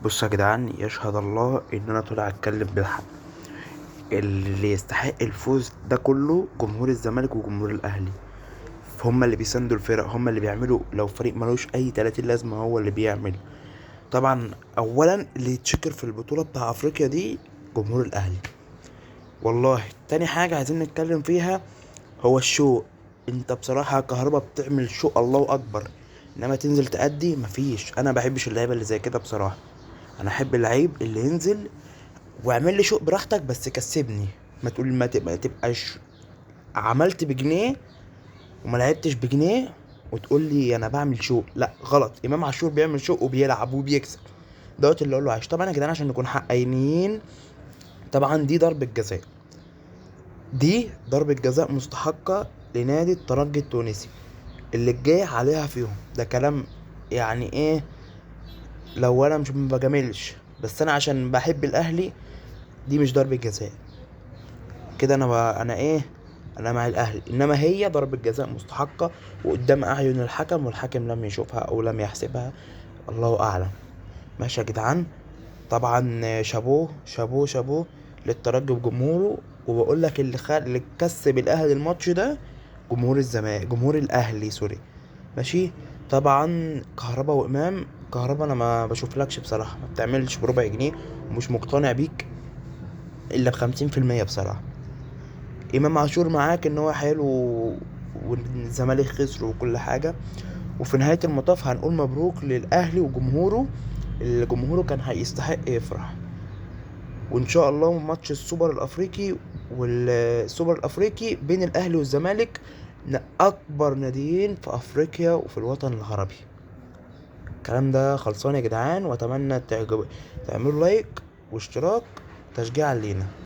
بصوا يا جدعان، يشهد الله ان انا طالع اتكلم بالحق. اللي يستحق الفوز ده كله جمهور الزمالك وجمهور الاهلي، هما اللي بيساندوا الفرق، هما اللي بيعملوا. لو فريق ملوش اي 30 لازمه هو اللي بيعمل. طبعا اولا اللي يتشكر في البطولة بتاع افريقيا دي جمهور الاهلي والله. تاني حاجة عايزين نتكلم فيها هو الشوق. انت بصراحة كهربا بتعمل شوق الله اكبر، انما تنزل تأدي مفيش. انا بحبش اللعيبة اللي زي كده بصراحة. انا احب اللعيب اللي ينزل واعمل لي شوق براحتك بس كسبني، ما تقول ما تبقاش عملت بجنيه وما لعبتش بجنيه وتقول لي انا بعمل شوق. لا غلط، امام عاشور بيعمل شوق وبيلعب وبيكسب دوت اللي اقول له عايش. طبعا يا جدعان عشان نكون حقانيين، طبعا دي ضربة جزاء، دي ضربة جزاء مستحقة لنادي الترجي التونسي اللي جاي عليها فيهم. ده كلام يعني ايه، لو انا مش ما بجاملش، بس انا عشان بحب الاهلي دي مش ضربة جزاء كده. انا ايه، انا مع الاهلي، انما هي ضربة جزاء مستحقة وقدام اعين الحكم، والحكم لم يشوفها او لم يحسبها، الله اعلم. ماشي يا جدعان. طبعا شابوه شابوه شابوه للترجي وجمهوره. وبقول لك اللي كسب الاهلي الماتش ده جمهور الزمالك، جمهور الاهلي سوري. ماشي. طبعا كهربا وامام، كهربا انا ما بشوفلكش بصراحة، ما بتعملش بربع جنيه ومش مقتنع بيك الا بخمسين في المية بصراحة. امام عاشور معاك ان هو حلو والزمالك خسر وكل حاجة، وفي نهاية المطاف هنقول مبروك للاهلي وجمهوره اللي جمهوره كان هيستحق يفرح. وان شاء الله ماتش السوبر الافريقي والسوبر الافريقي بين الاهلي والزمالك، اكبر ناديين في افريقيا وفي الوطن العربي. الكلام ده خلصان يا جدعان، واتمنى تعملوا لايك واشتراك تشجيعا لينا.